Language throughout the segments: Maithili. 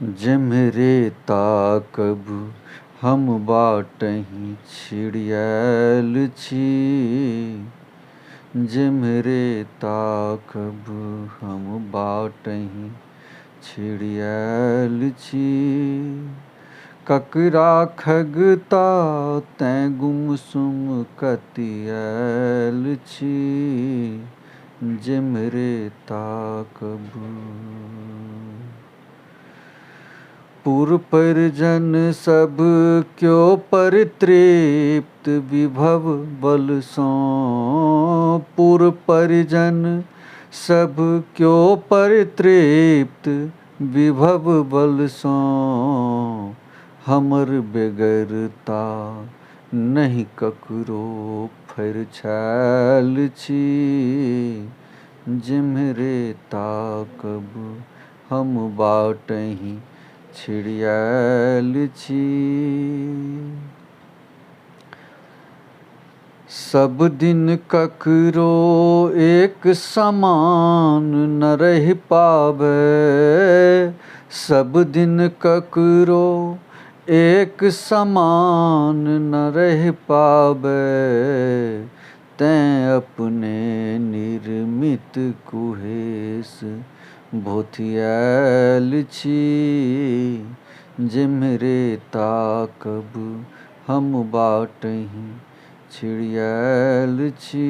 जेम्हरे ताकब हम बाटहि छिड़िआयल छी। जेम्हरे ताकब हम बाटहि छिड़िआयल छी। ककरा खगता तेँ गुमसुम कतिआयल छी। जेम्हरे ताकब। पुर परिजन सब क्यो परितृप्त विभव बलसँ। पुर परिजन सब क्यो परितृप्त विभव बलसँ। हमर बेगरता नहि ककरो फरिछायल छी। जेम्हरे ताकब हम बाटहि छिड़िआयल छी। सब दिन ककरो एक समान न रहि पाबै। सब दिन ककरो एक समान न रहि पाबै। तेँ अपने निर्मित कुहेस भोथियायल छी। जेम्हरे ताकब हम बाटहि छिड़िआयल छी।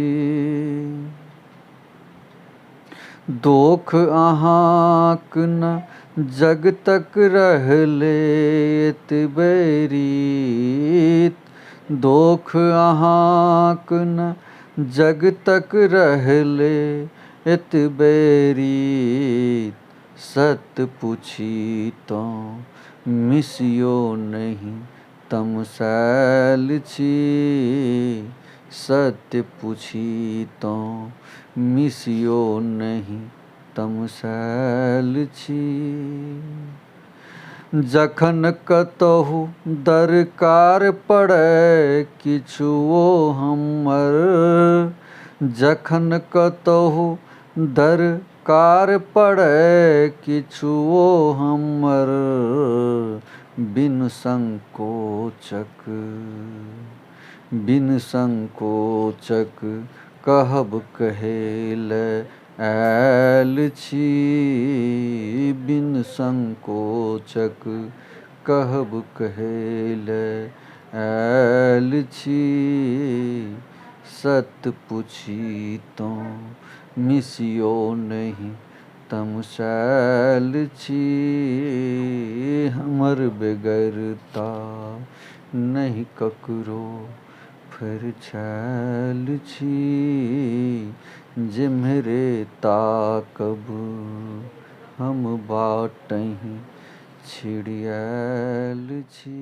दोख अहाँक न जगतक रहले एतबे रीत। दोख अहाँक न जगतक रहले एतबे रीत। सत पूछी तँ मिसियो नहि तमसायल छी। सत्य पूछी तँ मिसियो नहि तमसायल छी। जखन कतहु दरकार पड़य किछुओ हमर। जखन कतहु दरकार पड़य किछुओ हमर। बिनु संकोचक बिनु संकोचक कहब कहै लए आयल छी। बिनु संकोचक कहब कहै लए आयल छी। सत पूछी तँ मिसियो नहि तमसायल छी। हमर बेगरता नहि ककरो फरिछायल छी। जेम्हरे ताकब हम बाटहि छिड़िआयल छी।